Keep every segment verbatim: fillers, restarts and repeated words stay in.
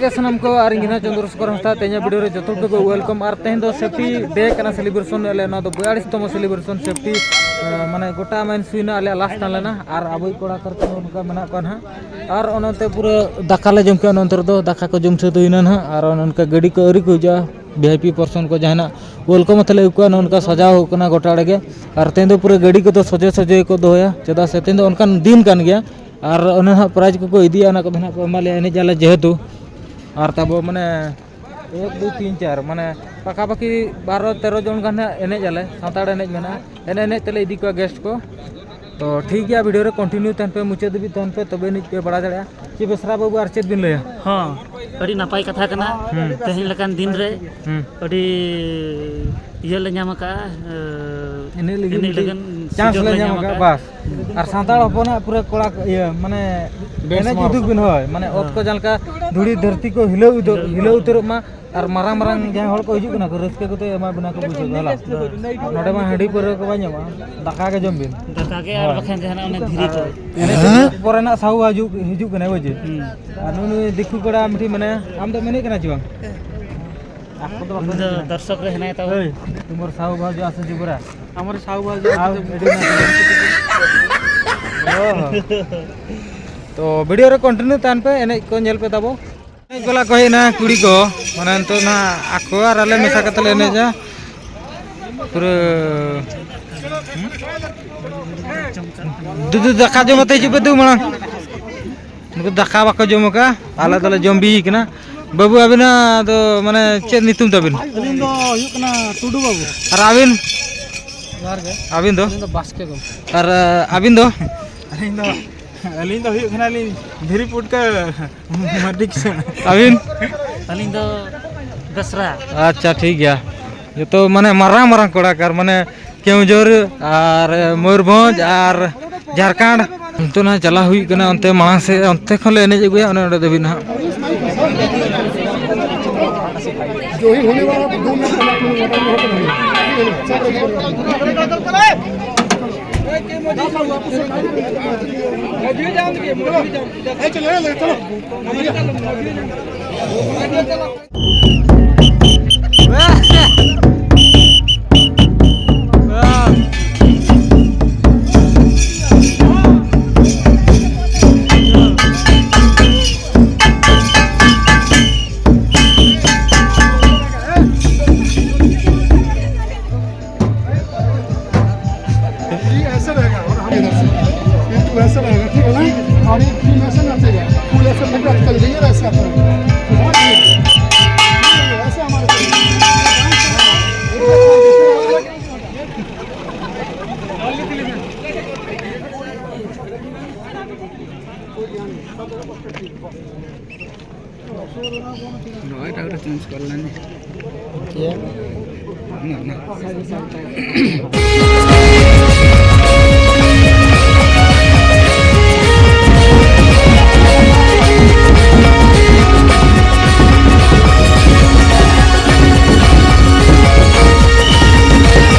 ᱜᱮ ᱥᱟᱱᱟᱢ ᱠᱚ, ᱟᱨ ᱤᱧ ᱜᱮ ᱱᱟᱦᱟᱜ ᱪᱚᱱᱫᱨᱚ ᱥᱮᱠᱷᱚᱨ ᱦᱟᱸᱥᱫᱟ᱾ ᱛᱮᱦᱮᱧᱟᱜ ᱵᱷᱤᱰᱤᱭᱳ ᱨᱮ ᱡᱚᱛᱚ ᱦᱚᱲ ᱠᱚ welcome᱾ ᱟᱨ ᱛᱮᱦᱮᱧ ᱫᱚ ᱥᱮᱯᱴᱤ ᱰᱮ ᱠᱟᱱᱟ, ᱥᱮᱞᱤᱵᱨᱮᱥᱚᱱ ᱟᱞᱮ ᱱᱚᱣᱟ ᱫᱚ ᱵᱚᱭᱟᱞᱤᱥ ᱛᱚᱢᱚ ᱥᱮᱞᱤᱵᱨᱮᱥᱚᱱ ᱥᱮᱯᱴᱤ, ᱮ, ᱢᱟᱱᱮ ᱜᱚᱴᱟ ᱢᱟᱹᱦᱤᱱ ᱥᱩᱭᱱᱟ ᱟᱞᱮᱭᱟᱜ ᱞᱟᱥᱴ ᱛᱟᱦᱮᱸ ᱞᱮᱱᱟ᱾ ᱟᱨ ᱟᱵᱚᱭᱤᱡ ᱠᱚᱲᱟ ᱠᱚ ᱚᱱᱠᱟ ᱢᱮᱱᱟᱜ ᱠᱚᱣᱟ ᱱᱟᱦᱟᱜ᱾ ᱟᱨ ᱚᱱᱮ ᱚᱱᱛᱮ ᱯᱩᱨᱟᱹ ᱫᱟᱠᱟ ᱞᱮ ᱡᱚᱢ ᱠᱮᱜᱼᱟ, ᱚᱱᱮ ᱚᱱᱛᱮ ᱨᱮᱫᱚ ᱫᱟᱠᱟ ᱠᱚ ᱡᱚᱢ ᱥᱟᱹᱛ ᱦᱩᱭᱱᱟ ᱱᱟᱦᱟᱜ᱾ ᱟᱨ ᱚᱱᱮ ᱚᱱᱠᱟ ᱜᱟᱹᱰᱤ ᱠᱚ ᱟᱹᱣᱨᱤ ᱠᱚ ᱦᱤᱡᱩᱜᱼᱟ, ᱵᱷᱤ ᱟᱭ ᱯᱤ ᱯᱟᱨᱥᱚᱱ ᱠᱚ ᱡᱟᱦᱟᱸᱭ ᱱᱟᱦᱟᱜ welcome ᱟᱛᱮ ᱞᱮ ᱟᱹᱜᱩ ᱠᱚᱣᱟ, ᱱᱚᱜᱼᱚ ᱱᱚᱝᱠᱟ ᱥᱟᱡᱟᱣ ᱦᱩᱭᱩᱜ ᱠᱟᱱᱟ ᱜᱚᱴᱟ ᱟᱲᱮ ᱜᱮ᱾ ᱟᱨ ᱛᱮᱦᱮᱧ ᱫᱚ ᱯᱩᱨᱟᱹ ᱜᱟᱹᱰᱤ ᱠᱚᱫᱚ ᱥᱚᱡᱷᱮ ᱥᱚᱡᱷᱮ ᱜᱮᱠᱚ ᱫᱚᱦᱚᱭᱟ, ᱪᱮᱫᱟᱜ ᱥᱮ ᱛᱮᱦᱮᱧ ᱫᱚ ᱚᱱᱠᱟᱱ ᱫᱤᱱ ᱠᱟᱱ ᱜᱮᱭᱟ᱾ ᱟᱨ ᱚᱱᱮ ᱱᱟᱦᱟᱜ ᱯᱨᱟᱭᱤᱡᱽ ᱠᱚᱠᱚ ᱤᱫᱤᱭᱟ, ᱚᱱᱟ ᱠᱚᱫᱚ ᱱᱟᱦᱟᱜ ᱠᱚ ᱮᱢᱟ ᱞᱮᱭᱟ ᱮᱱᱮᱡ ᱟᱞᱮ ᱡᱮᱦᱮᱛᱩ᱾ ᱟᱨ ᱛᱟᱵᱚ ᱢᱟᱱᱮ ᱮᱠ, ᱫᱩᱭ, ᱛᱤᱱ, ᱪᱟᱨ, ᱢᱟᱱᱮ ᱯᱟᱠᱟᱯᱟᱠᱤ ᱵᱟᱨᱚ ᱛᱮᱨᱚ ᱡᱚᱱ ᱜᱟᱱ ᱦᱟᱸᱜ ᱮᱱᱮᱡ ᱟᱞᱮ, ᱥᱟᱱᱛᱟᱲ ᱮᱱᱮᱡ ᱢᱮᱱᱟᱜᱼᱟ᱾ ᱮᱱᱮᱡ ᱮᱱᱮᱡ ᱛᱮᱞᱮ ᱤᱫᱤ ᱠᱚᱣᱟ ᱜᱮᱥᱴ ᱠᱚ᱾ ᱛᱚ ᱴᱷᱤᱠ ᱜᱮᱭᱟ, ᱵᱷᱤᱰᱤᱭᱳ ᱨᱮ ᱠᱚᱱᱴᱤᱱᱤᱭᱩ ᱛᱟᱦᱮᱱ ᱯᱮ, ᱢᱩᱪᱟᱹᱫ ᱫᱷᱟᱹᱵᱤᱡ ᱛᱟᱦᱮᱱ ᱯᱮ, ᱛᱚᱵᱮ ᱟᱹᱱᱤᱡ ᱯᱮ ᱵᱟᱲᱟᱭ ᱫᱟᱲᱮᱭᱟᱜᱼᱟ᱾ ᱪᱮᱫ ᱵᱮᱥᱨᱟ ᱵᱟᱹᱵᱩ, ᱟᱨ ᱪᱮᱫ ᱵᱤᱱ ᱞᱟᱹᱭᱟ? ᱦᱚᱸ, ᱟᱹᱰᱤ ᱱᱟᱯᱟᱭ ᱠᱟᱛᱷᱟ ᱠᱟᱱᱟ᱾ ᱦᱩᱸ᱾ ᱛᱮᱦᱮᱧ ᱞᱮᱠᱟᱱ ᱫᱤᱱ ᱨᱮ ᱦᱩᱸ᱾ ᱟᱹᱰᱤ ᱤᱭᱟᱹ ᱞᱮ ᱧᱟᱢ ᱟᱠᱟᱫᱼᱟ, ᱮᱱᱮᱡ ᱞᱟᱹᱜᱤᱫ ᱮᱱᱮᱡ ᱢᱤᱫᱴᱤᱡ ᱞᱟᱹᱜᱤᱫ ᱪᱟᱱᱥ ᱥᱩᱡᱳᱜᱽ ᱞᱮ ᱞᱮ ᱧᱟᱢ ᱧᱟᱢ ᱟᱠᱟᱫᱼᱟ, ᱟᱠᱟᱫᱼᱟ᱾ ᱵᱟᱥ᱾ ᱟᱨ ᱥᱟᱱᱛᱟᱲ ᱦᱚᱯᱚᱱᱟᱜ ᱯᱩᱨᱟᱹ ᱠᱚᱲᱟ, ᱤᱭᱟᱹ, ᱢᱟᱱᱮ ᱵᱮᱥ ᱮᱱᱮᱡ ᱢᱟᱨᱥᱟᱞ᱾ ᱩᱫᱩᱜ ᱵᱤᱱ, ᱦᱳᱭ, ᱢᱟᱱᱮ ᱚᱛ ᱠᱚ ᱦᱮᱸ᱾ ᱡᱟᱦᱟᱸ ᱞᱮᱠᱟ ᱫᱷᱩᱲᱤ ᱫᱷᱟᱹᱨᱛᱤ ᱠᱚ ᱦᱤᱞᱟᱹᱣ ᱩᱫᱟᱹ-, ᱦᱤᱞᱟᱹᱣ ᱩᱛᱟᱹᱨᱚᱜ ᱢᱟ, ᱟᱨ ᱢᱟᱨᱟᱝ ᱢᱟᱨᱟᱝ ᱡᱟᱦᱟᱸᱭ ᱦᱚᱲ ᱠᱚ ᱦᱤᱡᱩᱜ ᱠᱟᱱᱟ ᱠᱚ, ᱨᱟᱹᱥᱠᱟᱹ ᱠᱚᱛᱮ ᱮᱢᱟ ᱵᱤᱱᱟ ᱠᱚ ᱯᱩᱭᱥᱟᱹ ᱠᱚ, ᱦᱮᱞᱟ᱾ ᱱᱚᱰᱮ ᱢᱟ ᱦᱟᱺᱰᱤ ᱯᱟᱹᱣᱨᱟᱹ ᱠᱚ ᱵᱟᱭ ᱧᱟᱢᱚᱜᱼᱟ, ᱫᱟᱠᱟ ᱜᱮ ᱡᱚᱢ ᱵᱤᱱ᱾ ᱫᱟᱠᱟ ᱜᱮ ᱟᱨ ᱦᱳᱭ᱾ ᱵᱟᱠᱷᱟᱱ ᱡᱟᱦᱟᱱᱟᱜ ᱚᱱᱮ ᱫᱷᱤᱨᱤ ᱟᱨ ᱠᱚ᱾ ᱮᱱᱮᱡ ᱯᱚᱨᱮᱱᱟᱜ ᱥᱟᱦᱩ ᱦᱤᱡᱩᱜ, ᱦᱤᱡᱩᱜ ᱠᱟᱱᱟᱭ, ᱵᱩᱡᱽ? ᱦᱩᱸ᱾ ᱟᱨ ᱱᱩᱭ, ᱱᱩᱭ ᱫᱤᱠᱩ ᱠᱚᱲᱟ ᱢᱤᱫᱴᱤᱡ ᱢᱮᱱᱟᱭᱟ, ᱟᱢ ᱫᱚ ᱢᱮᱱᱮᱫ ᱠᱟᱱᱟ ᱪᱮ ᱵᱟᱝ? ᱟᱠᱚ ᱫᱚ ᱵᱟᱠᱚ ᱩᱱᱤ ᱫᱚ ᱢᱮᱱᱮᱫ ᱠᱟᱱᱟ᱾ ᱫᱚᱨᱥᱚᱠ ᱨᱮ ᱦᱮᱱᱟᱭ ᱛᱟᱵᱚᱱ᱾ ᱦᱳᱭ, ᱛᱩᱢᱟᱨ ᱥᱟᱦᱩ ᱵᱷᱟᱣ ᱡᱳ ᱟᱥᱮ ᱡᱩᱵᱨᱟ᱾ ᱦᱟᱢᱟᱨᱮ ᱥᱟᱦᱩ ᱵᱷᱟᱣ ᱡᱳ ᱟᱥᱮ ᱡᱩᱵᱨᱟ᱾ ᱛᱚ ᱵᱷᱤᱰᱤᱭᱳ ᱨᱮ ᱠᱚᱱᱴᱤᱱᱤᱭᱩ ᱛᱟᱦᱮᱱ ᱯᱮ, ᱮᱱᱮᱡ ᱠᱚ ᱧᱮᱞ ᱯᱮ ᱛᱟᱵᱚ᱾ ᱮᱱᱮᱡ ᱵᱟᱞᱟ ᱠᱚ ᱦᱮᱡ ᱮᱱᱟ ᱠᱩᱲᱤ ᱠᱚ, ᱢᱟᱱᱮ ᱱᱤᱛᱚᱜ ᱱᱟᱦᱟᱜ ᱟᱠᱚ ᱟᱨ ᱟᱞᱮ ᱢᱮᱥᱟ ᱠᱟᱛᱮ ᱞᱮ ᱮᱱᱮᱡᱟ ᱯᱩᱨᱟᱹ᱾ ᱫᱩᱫᱩ, ᱫᱟᱠᱟ ᱡᱚᱢ ᱠᱟᱛᱮ ᱦᱤᱡᱩᱜ ᱯᱮ ᱫᱩ ᱢᱟᱲᱟᱝ᱾ ᱱᱩᱠᱩ ᱫᱟᱠᱟ ᱵᱟᱠᱚ ᱡᱚᱢ ᱟᱠᱟᱫᱼᱟ, ᱟᱞᱮ ᱫᱚᱞᱮ ᱡᱚᱢ ᱵᱤ ᱠᱟᱱᱟ᱾ ᱵᱟᱹᱵᱩ, ᱟᱹᱵᱤᱱᱟᱜ ᱫᱚ ᱢᱟᱱᱮ ᱪᱮᱫ ᱧᱩᱛᱩᱢ ᱛᱟᱵᱤᱱ? ᱟᱹᱞᱤᱧ ᱫᱚ ᱦᱩᱭᱩᱜ ᱠᱟᱱᱟ ᱴᱩᱰᱩ ᱵᱟᱹᱵᱩ᱾ ᱟᱨ ᱟᱹᱵᱤᱱ? ᱡᱚᱦᱟᱨ ᱜᱮ᱾ ᱟᱹᱵᱤᱱ ᱫᱚ? ᱟᱹᱞᱤᱧ ᱫᱚ ᱵᱟᱥᱠᱮ ᱜᱚᱢᱠᱮ᱾ ᱟᱨ, ᱟᱹᱵᱤᱱ ᱫᱚ? ᱟᱹᱞᱤᱧ ᱫᱚ, ᱟᱹᱞᱤᱧ ᱫᱚ ᱦᱩᱭᱩᱜ ᱠᱟᱱᱟᱞᱤᱧ ᱫᱷᱤᱨᱤ ᱯᱩᱴᱠᱟᱹ ᱢᱟᱹᱨᱰᱤ ᱠᱤᱥᱟᱹᱬ᱾ ᱟᱹᱵᱤᱱ? ᱟᱹᱞᱤᱧ ᱫᱚ ᱵᱮᱥᱨᱟ᱾ ᱟᱪᱪᱷᱟ, ᱴᱷᱤᱠ ᱜᱮᱭᱟ᱾ ᱡᱚᱛᱚ ᱢᱟᱱᱮ ᱢᱟᱨᱟᱝ ᱢᱟᱨᱟᱝ ᱠᱚᱲᱟ ᱠᱟᱨ, ᱢᱟᱱᱮ ᱠᱮᱣᱡᱷᱳᱨ ᱟᱨ ᱢᱚᱭᱩᱨᱵᱷᱚᱸᱡᱽ ᱟᱨ ᱡᱷᱟᱲᱠᱷᱚᱸᱰ᱾ ᱱᱤᱛᱚᱜ ᱱᱟᱦᱟᱜ ᱪᱟᱞᱟᱣ ᱦᱩᱭᱩᱜ ᱠᱟᱱᱟ ᱚᱱᱛᱮ ᱢᱟᱲᱟᱝ ᱥᱮᱫ, ᱚᱱᱛᱮ ᱠᱷᱚᱱ ᱞᱮ ᱮᱱᱮᱡ ᱟᱹᱜᱩᱭᱟ ᱚᱱᱮ ᱚᱸᱰᱮ ᱫᱷᱟᱹᱵᱤᱡ ᱱᱟᱦᱟᱜ᱾ ये ऐसे रहेगा और हम इधर से। ये तो ऐसे रहेगा, ठीक है ना? और ये फूल ऐसे ना चाहिए, फूल ऐसे लग रहा है, चल रही है वैसे आता है। ऐसे हमारे ᱱᱚᱜᱼᱚᱭ ᱴᱟᱠᱟ ᱪᱮᱧᱡᱽ ᱠᱚᱨ ᱞᱮᱱ᱾ ᱪᱮᱫ? ᱱᱚᱜᱼᱚᱭ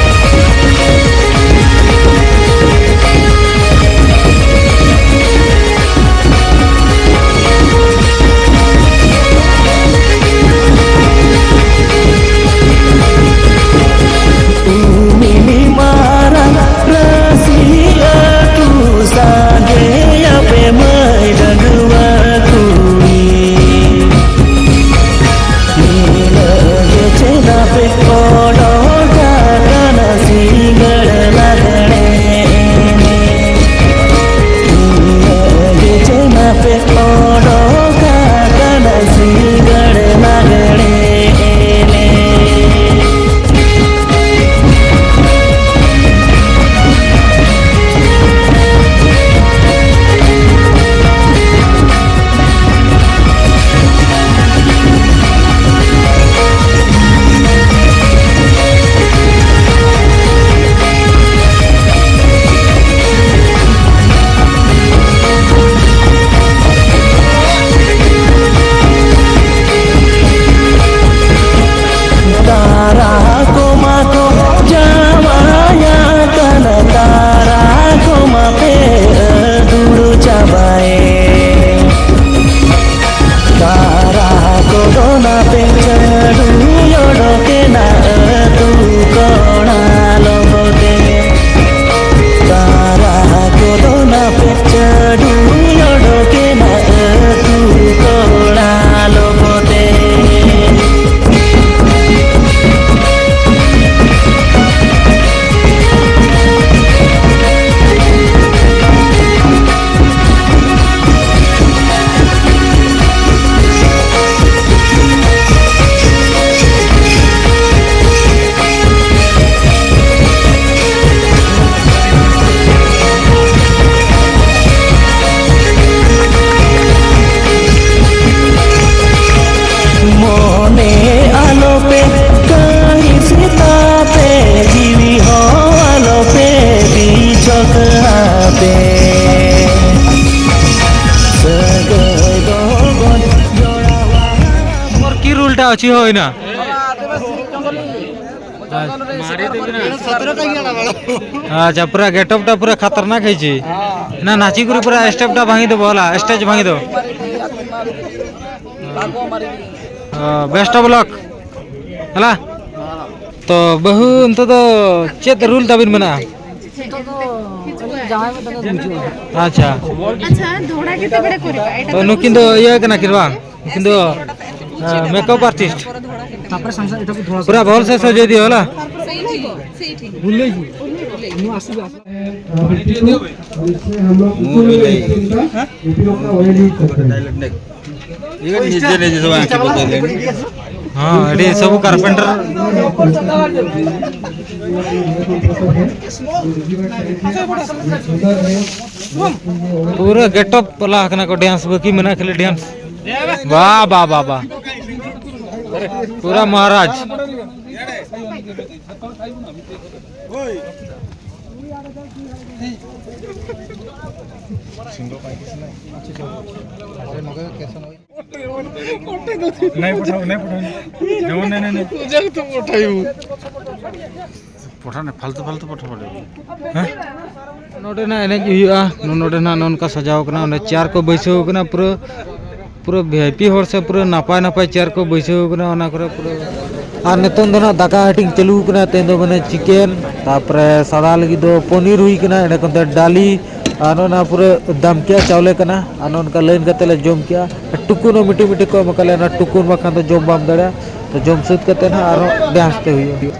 ᱱᱚᱣᱟ᱾ अच्छी हो ना। अच्छा, पूरा गेटअप टा पूरा खतरनाक है जी। ना नाची गुरु पूरा स्टेप टा भांगी दो बोला, स्टेज भांगी दो। Best of luck. हला। तो बहु, ᱱᱤᱛᱚᱜ ᱫᱚ ᱪᱮᱫ ᱨᱩᱞ ᱛᱟᱵᱤᱱ ᱢᱮᱱᱟᱜᱼᱟ? ᱱᱤᱛᱚᱜ ᱫᱚ ᱟᱹᱞᱤᱧ ᱡᱟᱶᱟᱭ ᱢᱤᱫᱴᱟᱝ ᱞᱤᱧ ᱵᱩᱡᱷᱟᱹᱣᱟ᱾ ᱟᱪᱪᱷᱟ᱾ ᱟᱪᱪᱷᱟ, ᱫᱷᱚᱲᱟ ᱜᱮ ᱛᱚᱵᱮ ᱠᱚᱨᱮ ᱵᱟ, ᱮᱴᱟᱜ ᱛᱚ ᱫᱚ ᱱᱩᱠᱤᱱ ᱫᱚ ᱤᱭᱟᱹ ᱠᱟᱱᱟ ᱠᱤᱱ ᱵᱟᱝ? ᱩᱱᱠᱤᱱ ᱫᱚ ᱢᱮᱠᱟᱯ ᱟᱨᱴᱤᱥᱴ᱾ ᱛᱟᱯᱚᱨᱮ ᱥᱟᱢᱥᱟ ᱮᱴᱟᱜ ᱠᱚ ᱫᱷᱚᱲᱟ ᱯᱩᱨᱟ ᱵᱚᱞ ᱥᱮ ᱥᱚᱡᱮ ᱫᱤᱭᱚ ᱦᱚᱞᱟ᱾ ᱵᱷᱩᱞ ᱞᱟᱹᱭ ᱵᱷᱩᱞ᱾ ᱱᱚᱣᱟ ᱟᱥᱤ ᱵᱟᱥ᱾ ᱢᱩ ᱵᱤᱞᱟᱹᱭ᱾ ᱤᱭᱟᱹ ᱱᱤᱡᱮ ᱱᱤᱡᱮ ᱥᱚᱵ ᱟᱸᱠᱷᱤ ᱵᱚᱫᱚᱞ ᱞᱮᱱ᱾ ᱦᱚᱸ, ᱟᱹᱰᱤ ᱥᱚᱵ ᱠᱟᱨᱯᱮᱱᱴᱟᱨ᱾ ᱯᱩᱨᱟᱹ ᱜᱮᱴᱚᱯ ᱯᱟᱞᱟ ᱠᱟᱱᱟ ᱠᱚ, ᱰᱮᱱᱥ ᱵᱟᱹᱠᱤ ᱢᱮᱱᱟᱜᱼᱟ, ᱠᱷᱟᱹᱞᱤ ᱰᱮᱱᱥ᱾ ᱵᱟ, ᱵᱟ, ᱵᱟ, ᱵᱟ᱾ ᱯᱩᱨᱟᱹ ᱢᱚᱦᱟᱨᱟᱡᱽ᱾ नहीं पठाओ, नहीं पठाओ। जमा नहीं, नहीं, नहीं। ᱯᱚᱴᱷᱟᱱ ᱯᱷᱟᱞᱛᱩ ᱯᱷᱟᱞᱛᱩ ᱯᱚᱴᱷᱟ ᱵᱚᱞᱮ᱾ ᱦᱮᱸ? ᱱᱚᱰᱮ ᱱᱟᱜ ᱮᱱᱮᱡ ᱦᱩᱭᱩᱜᱼᱟ᱾ ᱱᱚ-, ᱱᱚᱰᱮ ᱱᱟᱜ ᱱᱚᱝᱠᱟ ᱥᱟᱡᱟᱣ ᱠᱟᱱᱟ᱾ ᱚᱸᱰᱮ ᱪᱮᱭᱟᱨ ᱠᱚ ᱵᱟᱹᱭᱥᱟᱹᱣ ᱠᱟᱱᱟ᱾ ᱯᱩᱨᱟᱹ, ᱯᱩᱨᱟᱹ ᱵᱷᱤ ᱟᱭ ᱯᱤ ᱦᱚᱲ ᱥᱮ ᱯᱩᱨᱟᱹ ᱱᱟᱯᱟᱭ ᱱᱟᱯᱟᱭ ᱪᱮᱭᱟᱨ ᱠᱚ ᱵᱟᱹᱭᱥᱟᱹᱣ ᱠᱟᱱᱟ᱾ ᱚᱱᱟ ᱠᱚᱨᱮ ᱯᱩᱨᱟᱹ᱾ ᱟᱨ ᱱᱤᱛᱚᱝ ᱫᱚ ᱱᱟᱜ ᱫᱟᱠᱟ ᱦᱟᱹᱴᱤᱧ ᱪᱟᱹᱞᱩ ᱠᱟᱱᱟ᱾ ᱛᱮᱦᱮᱧ ᱫᱚ ᱢᱟᱱᱮ ᱪᱤᱠᱮᱱ, ᱛᱟᱨᱯᱚᱨᱮ ᱥᱟᱫᱟ ᱞᱟᱹᱜᱤᱫ ᱫᱚ ᱯᱚᱱᱤᱨ ᱦᱩᱭ ᱠᱟᱱᱟ᱾ ᱮᱸᱰᱮ ᱠᱷᱚᱱ ᱫᱚ ᱰᱟᱞᱤ, ᱟᱨ ᱚᱱᱟ ᱯᱩᱨᱟᱹ ᱫᱟᱢᱠᱤᱭᱟ ᱪᱟᱣᱞᱮ ᱠᱟᱱᱟ᱾ ᱟᱨ ᱱᱚᱜᱼᱚ ᱱᱚᱝᱠᱟ ᱞᱟᱹᱭᱤᱱ ᱠᱟᱛᱮ ᱞᱮ ᱡᱚᱢ ᱠᱮᱜᱼᱟ᱾ ᱴᱩᱠᱩᱱ ᱦᱚᱸ ᱢᱤᱫᱴᱤᱡ ᱢᱤᱫᱴᱤᱡ ᱠᱚ ᱮᱢ ᱟᱠᱟᱫ ᱞᱮᱭᱟ᱾ ᱚᱱᱟ ᱴᱩᱠᱩᱱ ᱵᱟᱠᱷᱟᱱ ᱫᱚ ᱡᱚᱢ ᱵᱟᱢ ᱫᱟᱲᱮᱭᱟᱜᱼᱟ᱾ ᱛᱚ ᱡᱚᱢ ᱥᱟᱹᱛ ᱠᱟᱛᱮ ᱱᱟᱜ ᱟᱨᱦᱚᱸ ᱰᱮᱱᱥ ᱛᱮ ᱦᱩᱭᱩᱜᱼᱟ᱾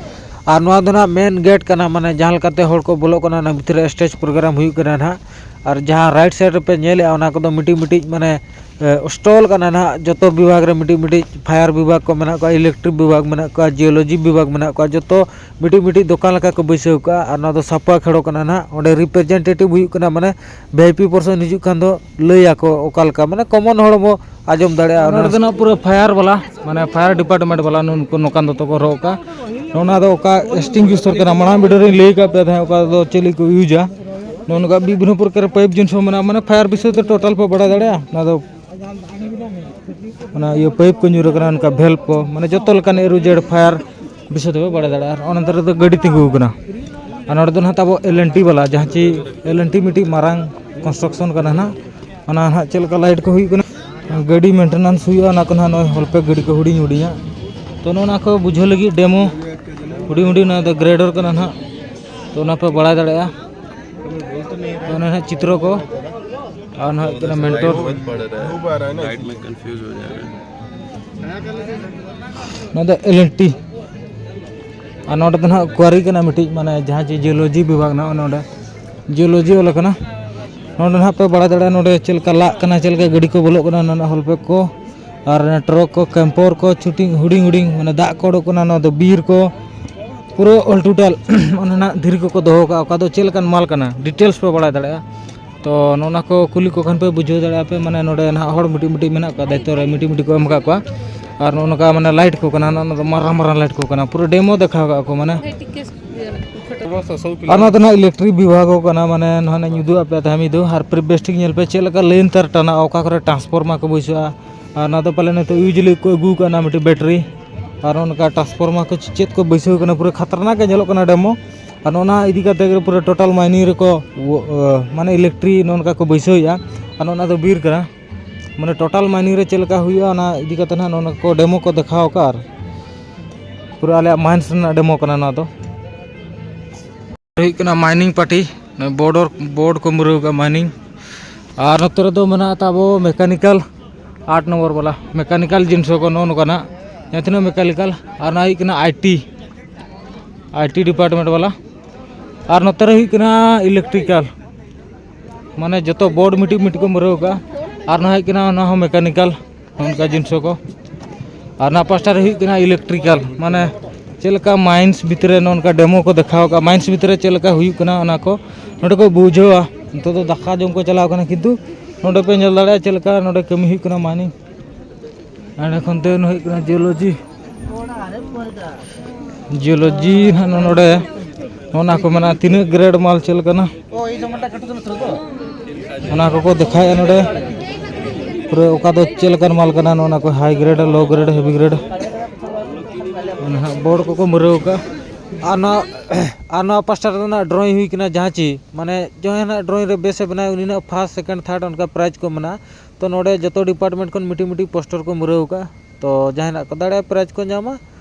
ᱟᱨ ᱱᱚᱣᱟ ᱫᱚ ᱱᱟᱜ ᱢᱮᱱ ᱜᱮᱴ ᱠᱟᱱᱟ, ᱢᱟᱱᱮ ᱡᱟᱦᱟᱸ ᱞᱮᱠᱟᱛᱮ ᱦᱚᱲ ᱠᱚ ᱵᱚᱞᱚᱜ ᱠᱟᱱᱟ, ᱚᱱᱟ ᱵᱷᱤᱛᱨᱤ ᱨᱮ ᱥᱴᱮᱡᱽ ᱯᱨᱳᱜᱨᱟᱢ ᱦᱩᱭᱩᱜ ᱠᱟᱱᱟ ᱱᱟᱦᱟᱜ᱾ ᱟᱨ ᱡᱟᱦᱟᱸ ᱨᱟᱭᱤᱴ ᱥᱟᱭᱤᱰ ᱨᱮᱯᱮ ᱧᱮᱞᱮᱜᱼᱟ, ᱚᱱᱟ ᱠᱚᱫᱚ ᱢᱤᱫᱴᱤᱡ ᱢᱤᱫᱴᱤᱡ ᱢᱟᱱᱮ, ᱮ, ᱥᱴᱚᱞ ᱠᱟᱱᱟ ᱱᱟᱦᱟᱜ᱾ ᱡᱚᱛᱚ ᱵᱤᱵᱷᱟᱜᱽ ᱨᱮ ᱢᱤᱫᱴᱤᱡ ᱢᱤᱫᱴᱤᱡ ᱯᱷᱟᱭᱟᱨ ᱵᱤᱵᱷᱟᱜᱽ ᱠᱚ ᱢᱮᱱᱟᱜ ᱠᱚᱣᱟ, ᱤᱞᱮᱠᱴᱨᱤᱠ ᱵᱤᱵᱷᱟᱜᱽ ᱢᱮᱱᱟᱜ ᱠᱚᱣᱟ, ᱡᱤᱭᱳᱞᱚᱡᱤ ᱵᱤᱵᱷᱟᱜᱽ ᱢᱮᱱᱟᱜ ᱠᱚᱣᱟ, ᱡᱚᱛᱚ ᱢᱤᱫᱴᱤᱡ ᱢᱤᱫᱴᱤᱡ ᱫᱚᱠᱟᱱ ᱞᱮᱠᱟ ᱠᱚ ᱵᱟᱹᱭᱥᱟᱹᱣ ᱠᱟᱜᱼᱟ᱾ ᱟᱨ ᱱᱚᱣᱟ ᱫᱚ ᱥᱟᱯᱟ ᱠᱷᱮᱲᱚ ᱠᱟᱱᱟ ᱱᱟᱦᱟᱜ᱾ ᱚᱸᱰᱮ ᱨᱤᱯᱨᱮᱡᱮᱱᱴᱮᱴᱤᱵᱷ ᱦᱩᱭᱩᱜ ᱠᱟᱱᱟ, ᱢᱟᱱᱮ ᱵᱷᱤ ᱟᱭ ᱯᱤ ᱯᱟᱨᱥᱚᱱ ᱦᱤᱡᱩᱜ ᱠᱷᱟᱱ ᱫᱚ ᱞᱟᱹᱭ ᱟᱠᱚ ᱚᱠᱟ ᱞᱮᱠᱟ, ᱢᱟᱱᱮ ᱠᱚᱢᱚᱱ ᱦᱚᱲ ᱵᱚ ᱟᱸᱡᱚᱢ ᱫᱟᱲᱮᱭᱟᱜᱼᱟ᱾ ᱱᱚᱰᱮ ᱫᱚ ᱱᱟᱜ ᱯᱩᱨᱟᱹ ᱯᱷᱟᱭᱟᱨ ᱵᱟᱞᱟ, ᱢᱟᱱᱮ ᱯᱷᱟᱭᱟᱨ ᱰᱤᱯᱟᱨᱴᱢᱮᱱᱴ ᱵᱟᱞᱟ ᱱᱩᱠᱩ ᱱᱚᱝᱠᱟᱱ ᱫᱚᱛᱚ ᱠᱚ ᱦᱚᱨᱚᱜ ᱟᱠᱟᱫᱼᱟ᱾ ᱱᱚᱜᱼᱚ ᱱᱚᱣᱟ ᱫᱚ ᱚᱠᱟ ᱮᱠᱥᱴᱤᱝᱜᱩᱤᱥᱚᱨ ᱠᱟᱱᱟ, ᱢᱟᱲᱟᱝ ᱵᱷᱤᱰᱤᱭᱳ ᱨᱮᱧ ᱞᱟᱹᱭ ᱟᱠᱟᱫ ᱯᱮ ᱛᱟᱦᱮᱸᱫ, ᱚᱠᱟ ᱫᱚ ᱪᱮᱫ ᱞᱟᱹᱜᱤᱫ ᱠᱚ ᱤᱭᱩᱡᱟ᱾ ᱱᱚᱜᱼᱚ ᱱᱚᱝᱠᱟ ᱵᱤᱵᱷᱤᱱᱱᱚ ᱯᱨᱚᱠᱟᱨ ᱯᱟᱭᱤᱯ ᱡᱤᱱᱤᱥ ᱦᱚᱸ ᱢᱮᱱᱟᱜᱼᱟ, ᱢᱟᱱᱮ ᱯᱷᱟᱭᱟᱨ ᱵᱤᱥᱚᱭ ᱛᱮ ᱴᱳᱴᱟᱞ ᱯᱮ ᱵᱟᱲᱟᱭ ᱫᱟᱲᱮᱭᱟᱜᱼᱟ᱾ ᱚᱱᱟ ᱫᱚ ᱚᱱᱟ ᱤᱭᱟᱹ ᱯᱟᱭᱤᱯ ᱠᱚ ᱧᱩᱨ ᱟᱠᱟᱱᱟ, ᱚᱱᱠᱟ ᱵᱷᱮᱞᱵ ᱠᱚ, ᱢᱟᱱᱮ ᱡᱚᱛᱚ ᱞᱮᱠᱟᱱ ᱮ ᱴᱩ ᱡᱮᱰ ᱯᱷᱟᱭᱟᱨ ᱵᱤᱥᱚᱭ ᱛᱮᱯᱮ ᱵᱟᱲᱟᱭ ᱫᱟᱲᱮᱭᱟᱜᱼᱟ᱾ ᱟᱨ ᱚᱱᱟ ᱫᱷᱟᱨᱮ ᱫᱚ ᱜᱟᱹᱰᱤ ᱛᱤᱸᱜᱩ ᱟᱠᱟᱱᱟ᱾ ᱟᱨ ᱱᱚᱰᱮ ᱫᱚ ᱱᱟᱦᱟᱜ ᱛᱟᱵᱚ ᱮᱞ ᱮᱱ ᱴᱤ ᱵᱟᱞᱟ, ᱡᱟᱦᱟᱸ ᱪᱮ ᱮᱞ ᱮᱱ ᱴᱤ ᱢᱤᱫᱴᱤᱡ ᱢᱟᱨᱟᱝ ᱠᱚᱱᱥᱴᱨᱟᱠᱥᱚᱱ ᱠᱟᱱᱟ ᱱᱟᱦᱟᱜ᱾ ᱚᱱᱟ ᱱᱟᱦᱟᱜ ᱪᱮᱫ ᱞᱮᱠᱟ ᱞᱟᱭᱤᱴ ᱠᱚ ᱦᱩᱭᱩᱜ ᱠᱟᱱᱟ, ᱜᱟᱹᱰᱤ ᱢᱮᱱᱴᱮᱱᱮᱱᱥ ᱦᱩᱭᱩᱜᱼᱟ, ᱚᱱᱟ ᱠᱚ ᱱᱟᱦᱟᱜ ᱱᱚᱜᱼᱚᱭ ᱦᱚᱞᱯᱮ ᱜᱟᱹᱰᱤ ᱠᱚ ᱦᱩᱰᱤᱧ ᱦᱩᱰᱤᱧᱟ᱾ ᱛᱚ ᱱᱚᱜᱼᱚ ᱱᱚᱣᱟ ᱠᱚ ᱵᱩᱡᱷᱟᱹᱣ ᱞᱟᱹᱜᱤᱫ ᱰᱮᱢᱳ ᱦᱩᱰᱤᱧ ᱦᱩᱰᱤᱧ, ᱱᱚᱣᱟ ᱫᱚ ᱜᱨᱮᱰᱚᱨ ᱠᱟᱱᱟ ᱱᱟᱦᱟᱜ᱾ ᱛᱚ ᱚᱱᱟ ᱯᱮ ᱵᱟᱲᱟᱭ ᱫᱟᱲᱮᱭᱟᱜᱼᱟ᱾ ᱛᱚ ᱚᱱᱟ ᱱᱟᱦᱟᱜ ᱪᱤᱛᱨᱚ ᱠᱚ ᱟᱨ ᱱᱟᱦᱟᱜ ᱦᱩᱭᱩᱜ ᱠᱟᱱᱟ ᱢᱮᱱᱴᱚᱨ᱾ लाइट में कंफ्यूज हो जा रहे हैं। ᱱᱚᱣᱟ ᱫᱚ ᱮᱞ ᱮᱱ ᱴᱤ᱾ ᱟᱨ ᱱᱚᱰᱮ ᱫᱚ ᱱᱟᱦᱟᱜ ᱠᱩᱣᱟᱨᱤ ᱠᱟᱱᱟ ᱢᱤᱫᱴᱤᱡ, ᱢᱟᱱᱮ ᱡᱟᱦᱟᱸ ᱡᱮ ᱡᱤᱭᱳᱞᱚᱡᱤ ᱵᱤᱵᱷᱟᱜᱽ ᱱᱟᱦᱟᱜ, ᱱᱚᱰᱮ ᱡᱤᱭᱳᱞᱚᱡᱤ ᱚᱞ ᱟᱠᱟᱱᱟ᱾ ᱱᱚᱰᱮ ᱱᱟᱦᱟᱜ ᱯᱮ ᱵᱟᱲᱟᱭ ᱫᱟᱲᱮᱭᱟᱜᱼᱟ, ᱱᱚᱰᱮ ᱪᱮᱫ ᱞᱮᱠᱟ ᱞᱟᱜ ᱠᱟᱱᱟ, ᱪᱮᱫ ᱞᱮᱠᱟ ᱜᱟᱹᱰᱤ ᱠᱚ ᱵᱚᱞᱚᱜ ᱠᱟᱱᱟ, ᱱᱚᱣᱟ ᱨᱮᱱᱟᱜ ᱦᱚᱞᱯᱮᱠ ᱠᱚ ᱟᱨ ᱴᱨᱟᱠ ᱠᱚ, ᱠᱮᱢᱯᱟᱨ ᱠᱚ, ᱪᱷᱩᱴᱤ ᱦᱩᱰᱤᱧ ᱦᱩᱰᱤᱧ, ᱢᱟᱱᱮ ᱫᱟᱜ ᱠᱚ ᱚᱰᱚᱠ ᱠᱟᱱᱟ, ᱱᱚᱣᱟ ᱫᱚ ᱵᱤᱨ ᱠᱚ, ᱯᱩᱨᱟᱹ ᱚᱞ ᱴᱳᱴᱟᱞ ᱚᱱᱟ ᱨᱮᱱᱟᱜ ᱫᱷᱤᱨᱤ ᱠᱚᱠᱚ ᱫᱚᱦᱚ ᱠᱟᱜᱼᱟ, ᱚᱠᱟ ᱫᱚ ᱪᱮᱫ ᱞᱮᱠᱟᱱ ᱢᱟᱞ ᱠᱟᱱᱟ, ᱰᱤᱴᱮᱞᱥ ᱯᱮ ᱵᱟᱲᱟᱭ ᱫᱟᱲᱮᱭᱟᱜᱼᱟ᱾ ᱛᱚ ᱱᱚᱜᱼᱚ ᱱᱟ ᱠᱚ ᱠᱩᱞᱤ ᱠᱚ ᱠᱷᱟᱱ ᱯᱮ ᱵᱩᱡᱷᱟᱹᱣ ᱫᱟᱲᱮᱭᱟᱜᱼᱟ ᱯᱮ, ᱢᱟᱱᱮ ᱱᱚᱰᱮ ᱱᱟᱦᱟᱜ ᱦᱚᱲ ᱢᱤᱫᱴᱤᱡ ᱢᱤᱫᱴᱤᱡ ᱢᱮᱱᱟᱜ ᱠᱚᱣᱟ, ᱫᱟᱭᱤᱛᱛᱚ ᱨᱮ ᱢᱤᱫᱴᱤᱡ ᱢᱤᱫᱴᱤᱡ ᱠᱚ ᱮᱢ ᱟᱠᱟᱫ ᱠᱚᱣᱟ᱾ ᱟᱨ ᱱᱚᱜᱼᱚ ᱱᱚᱝᱠᱟ ᱢᱟᱱᱮ ᱞᱟᱭᱤᱴ ᱠᱚ ᱠᱟᱱᱟ, ᱱᱚᱜᱼᱚ ᱱᱚᱣᱟ ᱫᱚ ᱢᱟᱨᱟᱝ ᱢᱟᱨᱟᱝ ᱞᱟᱭᱤᱴ ᱠᱚ ᱠᱟᱱᱟ, ᱯᱩᱨᱟᱹ ᱰᱮᱢᱳ ᱫᱮᱠᱷᱟᱣ ᱠᱟᱜᱼᱟ ᱠᱚ ᱢᱟᱱᱮ᱾ ᱟᱨ ᱱᱚᱣᱟ ᱫᱚ ᱱᱟᱦᱟᱜ ᱤᱞᱮᱠᱴᱨᱤᱠ ᱵᱤᱵᱷᱟᱜᱽ ᱠᱚ ᱠᱟᱱᱟ, ᱢᱟᱱᱮ ᱱᱚᱣᱟ ᱱᱟᱦᱟᱜ ᱩᱫᱩᱜ ᱟᱯᱮ ᱛᱟᱦᱮᱸ ᱢᱤᱫ ᱫᱷᱟᱣ᱾ ᱟᱨ ᱯᱩᱨᱟᱹ ᱵᱮᱥ ᱴᱷᱤᱠ ᱧᱮᱞ ᱯᱮ ᱪᱮᱫ ᱞᱮᱠᱟ ᱞᱟᱭᱤᱱ ᱛᱟᱨ ᱴᱟᱱᱟᱜᱼᱟ, ᱚᱠᱟ ᱠᱚᱨᱮ ᱴᱨᱟᱱᱥᱯᱷᱚᱨᱢᱟᱨ ᱠᱚ ᱵᱟᱹᱭᱥᱟᱹᱜᱼᱟ᱾ ᱟᱨ ᱱᱚᱣᱟ ᱫᱚ ᱯᱟᱞᱮ ᱱᱤᱛᱚᱜ ᱤᱭᱩᱡᱽ ᱞᱟᱹᱜᱤᱫ ᱠᱚ ᱟᱹᱜᱩ ᱠᱟᱜᱼᱟ ᱱᱟᱦᱟᱜ ᱢᱤᱫᱴᱤᱡ ᱵᱮᱴᱨᱤ᱾ ᱟᱨ ᱱᱚᱜᱼᱚ ᱱᱚᱝᱠᱟ ᱴᱨᱟᱱᱥᱯᱷᱚᱨᱢᱟᱨ ᱠᱚ ᱪᱮᱫ ᱠᱚ ᱵᱟᱹᱭᱥᱟᱹᱣ ᱠᱟᱱᱟ, ᱯᱩᱨᱟᱹ ᱠᱷᱟᱛᱟᱨᱱᱟᱠ ᱜᱮ ᱧᱮᱞᱚᱜ ᱠᱟᱱᱟ ᱰᱮᱢᱳ᱾ ᱟᱨ ᱱᱚᱜᱼᱚ ᱱᱟ ᱤᱫᱤ ᱠᱟᱛᱮ ᱜᱮ ᱯᱩᱨᱟᱹ ᱴᱳᱴᱟᱞ ᱢᱟᱭᱱᱤᱝ ᱨᱮᱠᱚ, ᱢᱟᱱᱮ ᱤᱞᱮᱠᱴᱨᱤ ᱱᱚᱜᱼᱚ ᱱᱚᱝᱠᱟ ᱠᱚ ᱵᱟᱹᱭᱥᱟᱹᱣᱮᱫᱼᱟ᱾ ᱟᱨ ᱱᱚᱜᱼᱚ ᱱᱟ ᱫᱚ ᱵᱤᱨ ᱠᱟᱱᱟ, ᱢᱟᱱᱮ ᱴᱳᱴᱟᱞ ᱢᱟᱭᱱᱤᱝ ᱨᱮ ᱪᱮᱫ ᱞᱮᱠᱟ ᱦᱩᱭᱩᱜᱼᱟ, ᱚᱱᱟ ᱤᱫᱤ ᱠᱟᱛᱮ ᱱᱟᱦᱟᱜ ᱱᱚᱜᱼᱚ ᱱᱟ ᱠᱚ ᱰᱮᱢᱳ ᱠᱚ ᱫᱮᱠᱷᱟᱣ ᱟᱠᱟᱫᱼᱟ᱾ ᱟᱨ ᱯᱩᱨᱟᱹ ᱟᱞᱮᱭᱟᱜ ᱢᱟᱭᱤᱱᱥ ᱨᱮᱱᱟᱜ ᱰᱮᱢᱳ ᱠᱟᱱᱟ ᱱᱚᱣᱟ ᱫᱚ᱾ ᱦᱩᱭᱩᱜ ᱠᱟᱱᱟ ᱢᱟᱭᱱᱤᱝ ᱯᱟᱨᱴᱤ, ᱵᱚᱨᱰᱟᱨ, ᱵᱳᱨᱰ ᱠᱚ ᱢᱩᱨᱟᱹᱣ ᱠᱟᱜᱼᱟ ᱢᱟᱭᱱᱤᱝ᱾ ᱟᱨ ᱱᱚᱛᱮ ᱨᱮᱫᱚ ᱢᱮᱱᱟᱜ ᱛᱟᱵᱚ ᱢᱮᱠᱟᱱᱤᱠᱟᱞ, ᱟᱴ ᱱᱚᱢᱵᱚᱨ ᱵᱟᱞᱟ ᱢᱮᱠᱟᱱᱤᱠᱟᱞ ᱡᱤᱱᱤᱥ ᱠᱚ ᱱᱚᱜᱼᱚ ᱱᱚᱝᱠᱟᱱᱟᱜ ᱡᱟᱦᱟᱸ ᱛᱤᱱᱟᱹᱜ ᱢᱮᱠᱟᱱᱤᱠᱟᱞ᱾ ᱟᱨ ᱚᱱᱟ ᱦᱩᱭᱩᱜ ᱠᱟᱱᱟ I T, I T department ᱵᱟᱞᱟ᱾ ᱟᱨ ᱱᱚᱛᱮ ᱨᱮ ᱦᱩᱭᱩᱜ ᱠᱟᱱᱟ ᱤᱞᱮᱠᱴᱨᱤᱠᱟᱞ, ᱢᱟᱱᱮ ᱡᱚᱛᱚ ᱵᱳᱨᱰ ᱢᱤᱫᱴᱤᱡ ᱢᱤᱫᱴᱤᱡ ᱠᱚ ᱢᱩᱨᱟᱹᱣ ᱠᱟᱜᱼᱟ᱾ ᱟᱨ ᱱᱚᱣᱟ ᱦᱩᱭᱩᱜ ᱠᱟᱱᱟ, ᱱᱚᱣᱟ ᱦᱚᱸ ᱢᱮᱠᱟᱱᱤᱠᱟᱞ, ᱱᱚᱝᱠᱟ ᱡᱤᱱᱤᱥ ᱠᱚ᱾ ᱟᱨ ᱚᱱᱟ ᱯᱟᱥᱴᱟ ᱨᱮ ᱦᱩᱭᱩᱜ ᱠᱟᱱᱟ ᱤᱞᱮᱠᱴᱨᱤᱠᱟᱞ, ᱢᱟᱱᱮ ᱪᱮᱫ ᱞᱮᱠᱟ ᱢᱟᱭᱤᱱᱥ ᱵᱷᱤᱛᱨᱤ ᱨᱮ ᱱᱚᱝᱠᱟ ᱰᱮᱢᱳ ᱠᱚ ᱫᱮᱠᱷᱟᱣ ᱠᱟᱜᱼᱟ, ᱢᱟᱭᱤᱱᱥ ᱵᱷᱤᱛᱨᱤ ᱨᱮ ᱪᱮᱫ ᱞᱮᱠᱟ ᱦᱩᱭᱩᱜ ᱠᱟᱱᱟ, ᱚᱱᱟ ᱠᱚ ᱱᱚᱰᱮ ᱠᱚ ᱵᱩᱡᱷᱟᱹᱣᱟ᱾ ᱱᱤᱛᱚᱜ ᱫᱚ ᱫᱟᱠᱟ ᱡᱚᱢ ᱠᱚ ᱪᱟᱞᱟᱣ ᱠᱟᱱᱟ, ᱠᱤᱱᱛᱩ ᱱᱚᱰᱮ ᱯᱮ ᱧᱮᱞ ᱫᱟᱲᱮᱭᱟᱜᱼᱟ ᱪᱮᱫ ᱞᱮᱠᱟ ᱱᱚᱰᱮ ᱠᱟᱹᱢᱤ ᱦᱩᱭᱩᱜ ᱠᱟᱱᱟ ᱢᱟᱭᱱᱤᱝ᱾ ᱮᱸᱰᱮ ᱠᱷᱚᱱ ᱛᱮ ᱦᱩᱭᱩᱜ ᱠᱟᱱᱟ ᱡᱤᱭᱳᱞᱚᱡᱤ᱾ ᱡᱤᱭᱳᱞᱚᱡᱤ ᱱᱟᱦᱟᱜ ᱱᱚᱰᱮ ᱚᱱᱟ ᱠᱚ ᱢᱮᱱᱟᱜᱼᱟ, ᱛᱤᱱᱟᱹᱜ ᱜᱨᱮᱰ ᱢᱟᱞ ᱪᱮᱫ ᱞᱮᱠᱟᱱᱟ, ᱚᱱᱟ ᱠᱚᱠᱚ ᱫᱮᱠᱷᱟᱣᱮᱫᱼᱟ ᱱᱚᱰᱮ᱾ ᱯᱩᱨᱟᱹ ᱚᱠᱟ ᱫᱚ ᱪᱮᱫ ᱞᱮᱠᱟᱱ ᱢᱟᱞ ᱠᱟᱱᱟ, ᱱᱚᱜᱼᱚ ᱱᱚᱣᱟ ᱠᱚ high grade, low grade, heavy grade, ᱱᱟᱦᱟᱜ ᱵᱳᱨᱰ ᱠᱚᱠᱚ ᱢᱩᱨᱟᱹᱣ ᱟᱠᱟᱫ᱾ ᱟᱨ ᱱᱚᱣᱟ, ᱟᱨ ᱱᱚᱣᱟ ᱯᱟᱥᱴᱟ ᱨᱮᱫᱚ ᱱᱟᱦᱟᱜ ᱰᱨᱚᱭᱤᱝ ᱦᱩᱭ ᱠᱟᱱᱟ, ᱡᱟᱦᱟᱸ ᱪᱮ ᱢᱟᱱᱮ ᱡᱟᱦᱟᱸᱭ ᱱᱟᱦᱟᱜ ᱰᱨᱚᱭᱤᱝ ᱨᱮ ᱵᱮᱥᱮ ᱵᱮᱱᱟᱣ, ᱩᱱᱤ ᱱᱟᱦᱟᱜ first, second, third ᱚᱱᱠᱟ prize ᱠᱚ ᱢᱮᱱᱟᱜᱼᱟ᱾ ᱛᱚ ᱱᱚᱰᱮ ᱡᱚᱛᱚ department ᱠᱷᱚᱱ ᱢᱤᱫᱴᱤᱡ ᱢᱤᱫᱴᱤᱡ ᱯᱳᱥᱴᱟᱨ ᱠᱚ ᱢᱩᱨᱟᱹᱣ ᱟᱠᱟᱫᱼᱟ᱾ ᱛᱚ ᱡᱟᱦᱟᱸᱭ ᱱᱟᱦᱟᱜ ᱠᱚ ᱫᱟᱲᱮᱭᱟᱜᱼᱟ prize ᱠᱚ ᱧᱟᱢᱟ,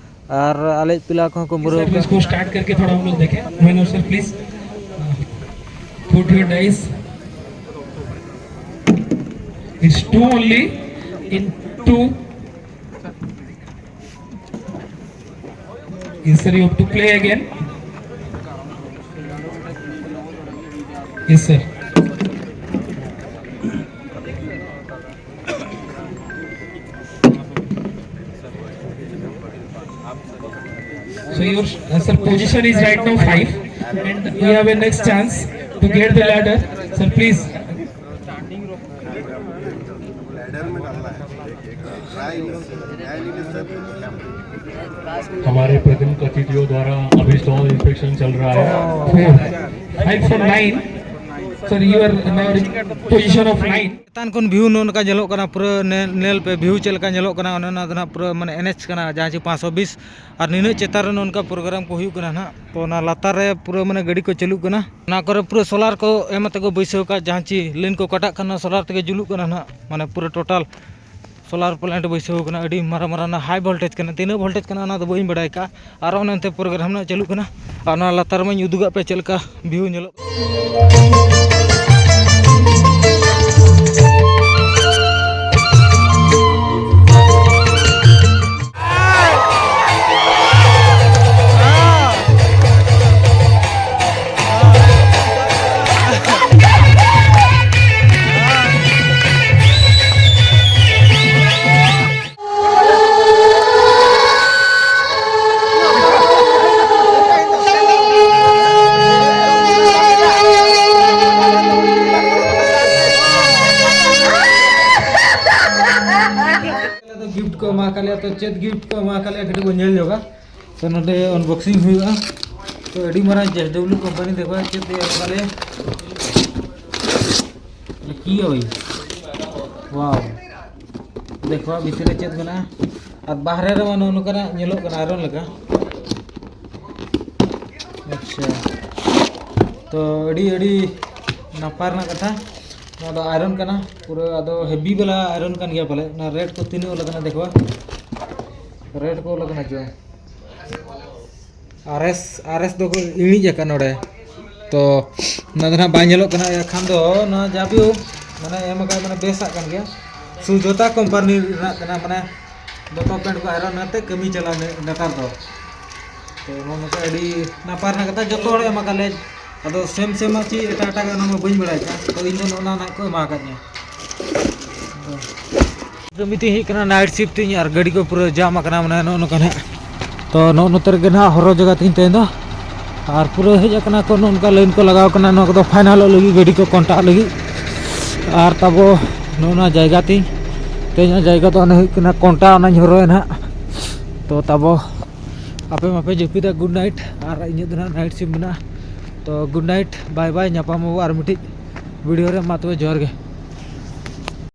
ᱟᱨ ᱟᱞᱮ ᱯᱤᱞᱟ ᱠᱚᱦᱚᱸ ᱠᱚ ᱢᱩᱨᱟᱹᱣ ᱥᱮᱨ, ᱟᱠᱟᱫᱼᱟ᱾ इसको स्टार्ट करके थोड़ा हम लोग देखें। Mohan sir, please put your dice. It's two only। In two। Yes, sir, you have to play again। Yes, sir। So your, uh, sir, position is right now five, and you have a next chance to get the ladder. Sir, please। हमारे प्रमुख अतिथियों द्वारा अभी stall inspection चल रहा है। Five for nine। Sir, you are now in position of nine। ᱪᱮᱛᱟᱱ ᱠᱷᱚᱱ ᱵᱷᱤᱭᱩ ᱱᱚᱜᱼᱚ ᱱᱚᱝᱠᱟ ᱧᱮᱞᱚᱜ ᱠᱟᱱᱟ, ᱯᱩᱨᱟᱹ ᱱᱮ-, ᱧᱮᱞ ᱯᱮ, ᱵᱷᱤᱭᱩ ᱪᱮᱫ ᱞᱮᱠᱟ ᱧᱮᱞᱚᱜ ᱠᱟᱱᱟ᱾ ᱚᱱᱮ ᱚᱱᱟ ᱫᱚ ᱱᱟᱦᱟᱜ ᱯᱩᱨᱟᱹ ᱢᱟᱱᱮ ᱮᱱᱮᱪ ᱠᱟᱱᱟ, ᱡᱟᱦᱟᱸ ᱪᱮ ᱯᱟᱸᱪᱥᱚ ᱵᱤᱥ, ᱟᱨ ᱱᱤᱱᱟᱹᱜ ᱪᱮᱛᱟᱱ ᱨᱮ ᱱᱚᱜᱼᱚ ᱱᱚᱝᱠᱟ ᱯᱨᱳᱜᱨᱟᱢ ᱠᱚ ᱦᱩᱭᱩᱜ ᱠᱟᱱᱟ ᱱᱟᱦᱟᱜ᱾ ᱛᱚ ᱚᱱᱟ ᱞᱟᱛᱟᱨ ᱨᱮ ᱯᱩᱨᱟᱹ ᱢᱟᱱᱮ ᱜᱟᱹᱰᱤ ᱠᱚ ᱪᱟᱹᱞᱩᱜ ᱠᱟᱱᱟ, ᱚᱱᱟ ᱠᱚᱨᱮ ᱯᱩᱨᱟᱹ ᱥᱳᱞᱟᱨ ᱠᱚ ᱮᱢ ᱟᱛᱮ ᱠᱚ ᱵᱟᱹᱭᱥᱟᱹᱣ ᱠᱟᱜᱼᱟ, ᱡᱟᱦᱟᱸ ᱪᱮ ᱞᱟᱭᱤᱱ ᱠᱚ ᱠᱟᱴᱟᱜ ᱠᱟᱱᱟ, ᱥᱳᱞᱟᱨ ᱛᱮᱜᱮ ᱡᱩᱞᱩᱜ ᱠᱟᱱᱟ ᱱᱟᱦᱟᱜ, ᱢᱟᱱᱮ ᱯᱩᱨᱟᱹ ᱴᱳᱴᱟᱞ ᱥᱳᱞᱟᱨ ᱯᱞᱮᱱᱴ ᱵᱟᱹᱭᱥᱟᱹᱣ ᱠᱟᱱᱟ᱾ ᱟᱹᱰᱤ ᱢᱟᱨᱟᱝ ᱢᱟᱨᱟᱝ ᱚᱱᱟ ᱦᱟᱭ ᱵᱷᱳᱞᱴᱮᱡᱽ ᱠᱟᱱᱟ, ᱛᱤᱱᱟᱹᱜ ᱵᱷᱳᱞᱴᱮᱡᱽ ᱠᱟᱱᱟ ᱚᱱᱟ ᱫᱚ ᱵᱟᱹᱧ ᱵᱟᱲᱟᱭ ᱠᱟᱜᱼᱟ᱾ ᱟᱨ ᱚᱱᱮ ᱚᱱᱛᱮ ᱯᱨᱳᱜᱨᱟᱢ ᱱᱟᱦᱟᱜ ᱪᱟᱹᱞᱩᱜ ᱠᱟᱱᱟ, ᱟᱨ ᱚᱱᱟ ᱞᱟᱛᱟᱨ ᱨᱮᱢᱟᱧ ᱩᱫᱩᱜᱟᱜ ᱯᱮ ᱪᱮᱫ ᱞᱮᱠᱟ ᱵᱷᱤᱭᱩ ᱧᱮᱞᱚᱜ᱾ ᱟᱞᱮ ᱫᱚ ᱜᱤᱯᱷᱴ ᱠᱚ ᱮᱢᱟ ᱟᱠᱟᱫ ᱞᱮᱭᱟ, ᱛᱚ ᱪᱮᱫ ᱜᱤᱯᱷᱴ ᱠᱚ ᱮᱢᱟ ᱟᱠᱟᱫ ᱞᱮᱭᱟ ᱠᱟᱹᱴᱤᱡ ᱵᱚᱱ ᱧᱮᱞ ᱧᱚᱜᱟ᱾ ᱛᱚ ᱱᱚᱰᱮ ᱟᱱᱵᱚᱠᱥᱤᱝ ᱦᱩᱭᱩᱜᱼᱟ᱾ ᱛᱚ ᱟᱹᱰᱤ ᱢᱟᱨᱟᱝ JSW ᱠᱳᱢᱯᱟᱱᱤ ᱫᱮᱠᱷᱚ ᱪᱮᱫ ᱮ ᱮᱢ ᱟᱠᱟᱫ ᱞᱮᱭᱟ᱾ ᱤᱭᱟᱹ ᱠᱤ ᱦᱩᱭ? ᱣᱟᱣ᱾ ᱫᱮᱠᱷᱚ ᱵᱷᱤᱛᱨᱤ ᱨᱮ ᱪᱮᱫ ᱢᱮᱱᱟᱜᱼᱟ᱾ ᱟᱨ ᱵᱟᱦᱨᱮ ᱨᱮᱢᱟ ᱱᱚᱜᱼᱚ ᱱᱚᱝᱠᱟᱱᱟᱜ ᱧᱮᱞᱚᱜ ᱠᱟᱱᱟ, ᱟᱭᱨᱚᱱ ᱞᱮᱠᱟ᱾ ᱟᱪᱪᱷᱟ, ᱛᱚ ᱟᱹᱰᱤ ᱟᱹᱰᱤ ᱱᱟᱯᱟᱭ ᱨᱮᱱᱟᱜ ᱠᱟᱛᱷᱟ᱾ ᱱᱚᱣᱟ ᱫᱚ ᱟᱭᱨᱚᱱ ᱠᱟᱱᱟ ᱯᱩᱨᱟᱹ, ᱟᱫᱚ ᱦᱮᱵᱤ ᱵᱟᱞᱟ ᱟᱭᱨᱚᱱ ᱠᱟᱱ ᱜᱮᱭᱟ ᱯᱟᱞᱮ᱾ ᱚᱱᱟ ᱨᱮᱰ ᱠᱚ ᱛᱤᱱᱟᱹᱜ ᱚᱞ ᱟᱠᱟᱱᱟ, ᱫᱮᱠᱷᱚ, ᱨᱮᱰ ᱠᱚ ᱚᱞ ᱟᱠᱟᱱᱟ ᱪᱚ᱾ ᱟᱨ ᱮᱥ, ᱟᱨ ᱮᱥ ᱫᱚᱠᱚ ᱤᱬᱤᱡ ᱟᱠᱟᱫ ᱱᱚᱰᱮ᱾ ᱛᱚ ᱚᱱᱟ ᱫᱚ ᱱᱟᱦᱟᱜ ᱵᱟᱭ ᱧᱮᱞᱚᱜ ᱠᱟᱱᱟ᱾ ᱮᱱᱠᱷᱟᱱ ᱫᱚ ᱱᱚᱣᱟ ᱡᱟᱵᱤᱭᱳ ᱢᱟᱱᱮ ᱮᱢ ᱟᱠᱟᱫ, ᱢᱟᱱᱮ ᱵᱮᱥᱟᱜ ᱠᱟᱱ ᱜᱮᱭᱟ᱾ ᱥᱩᱡᱚᱛᱟ ᱠᱳᱢᱯᱟᱱᱤ ᱨᱮᱱᱟᱜ ᱠᱟᱱᱟ, ᱢᱟᱱᱮ ᱫᱚᱛᱚ ᱯᱮᱱᱴ ᱠᱚ ᱟᱭᱨᱚᱱ ᱠᱟᱛᱮ ᱠᱟᱹᱢᱤ ᱪᱟᱞᱟᱣ ᱱᱮ-, ᱱᱮᱛᱟᱨ ᱫᱚ᱾ ᱛᱚ ᱱᱚᱣᱟ ᱢᱟᱛᱚ ᱟᱹᱰᱤ ᱱᱟᱯᱟᱭ ᱨᱮᱱᱟᱜ ᱠᱟᱛᱷᱟ, ᱡᱚᱛᱚ ᱦᱚᱲ ᱮᱢ ᱟᱠᱟᱫ ᱞᱮ᱾ ᱟᱫᱚ ᱥᱮᱢ ᱥᱮᱢ ᱟᱜ ᱪᱮᱫ ᱮᱴᱟᱜ ᱮᱴᱟᱜ ᱚᱱᱟ ᱢᱟ ᱵᱟᱹᱧ ᱵᱟᱲᱟᱭ ᱠᱟᱱ, ᱛᱚ ᱤᱧ ᱫᱚ ᱱᱚᱜᱼᱚ ᱱᱟ ᱱᱟᱜ ᱠᱚ ᱮᱢᱟ ᱟᱠᱟᱫᱤᱧᱟ᱾ ᱠᱟᱹᱢᱤ ᱛᱤᱧ ᱦᱮᱡ ᱠᱟᱱᱟ, ᱱᱟᱭᱤᱴ ᱥᱤᱯᱴ ᱛᱤᱧ, ᱟᱨ ᱜᱟᱹᱰᱤ ᱠᱚ ᱯᱩᱨᱟᱹ ᱡᱟᱢ ᱟᱠᱟᱱᱟ, ᱢᱟᱱᱮ ᱱᱚᱜᱼᱚ ᱱᱚᱝᱠᱟ ᱱᱟᱦᱟᱜ᱾ ᱛᱚ ᱱᱚᱜᱼᱚ ᱱᱚᱛᱮ ᱨᱮᱜᱮ ᱱᱟᱦᱟᱜ ᱦᱚᱨᱚ ᱡᱟᱭᱜᱟ ᱛᱤᱧ ᱛᱮᱦᱮᱧ ᱫᱚ᱾ ᱟᱨ ᱯᱩᱨᱟᱹ ᱦᱮᱡ ᱟᱠᱟᱱᱟ ᱠᱚ, ᱱᱚᱜᱼᱚ ᱱᱚᱝᱠᱟ ᱞᱟᱭᱤᱱ ᱠᱚ ᱞᱟᱜᱟᱣ ᱠᱟᱱᱟ, ᱱᱚᱣᱟ ᱠᱚᱫᱚ ᱯᱷᱟᱭᱱᱟᱞᱚᱜ ᱞᱟᱹᱜᱤᱫ, ᱜᱟᱹᱰᱤ ᱠᱚ ᱠᱚᱱᱴᱟᱠᱴ ᱞᱟᱹᱜᱤᱫ᱾ ᱟᱨ ᱛᱟᱵᱚ ᱱᱚᱜᱼᱚ ᱱᱚᱣᱟ ᱡᱟᱭᱜᱟ ᱛᱤᱧ, ᱛᱮᱦᱮᱧᱟᱜ ᱡᱟᱭᱜᱟ ᱫᱚ ᱚᱱᱮ ᱦᱩᱭᱩᱜ ᱠᱟᱱᱟ ᱠᱚᱱᱴᱟ, ᱚᱱᱟᱧ ᱦᱚᱨᱚᱭᱟ ᱱᱟᱦᱟᱜ᱾ ᱛᱚ ᱛᱟᱵᱚ ᱟᱯᱮ ᱢᱟᱯᱮ ᱡᱟᱹᱯᱤᱫᱟ, ᱜᱩᱰ ᱱᱟᱭᱤᱴ᱾ ᱟᱨ ᱤᱧᱟᱹᱜ ᱫᱚ ᱱᱟᱦᱟᱜ ᱱᱟᱭᱤᱴ ᱥᱤᱯᱴ ᱢᱮᱱᱟᱜᱼᱟ᱾ ᱛᱚ ᱜᱩᱰ ᱱᱟᱭᱤᱴ, ᱵᱟᱭ ᱵᱟᱭ, ᱧᱟᱯᱟᱢ ᱟᱵᱚ ᱟᱨ ᱢᱤᱫᱴᱤᱡ ᱵᱷᱤᱰᱤᱭᱳ ᱨᱮ᱾ ᱢᱟ ᱛᱚᱵᱮ ᱡᱚᱦᱟᱨ ᱜᱮ᱾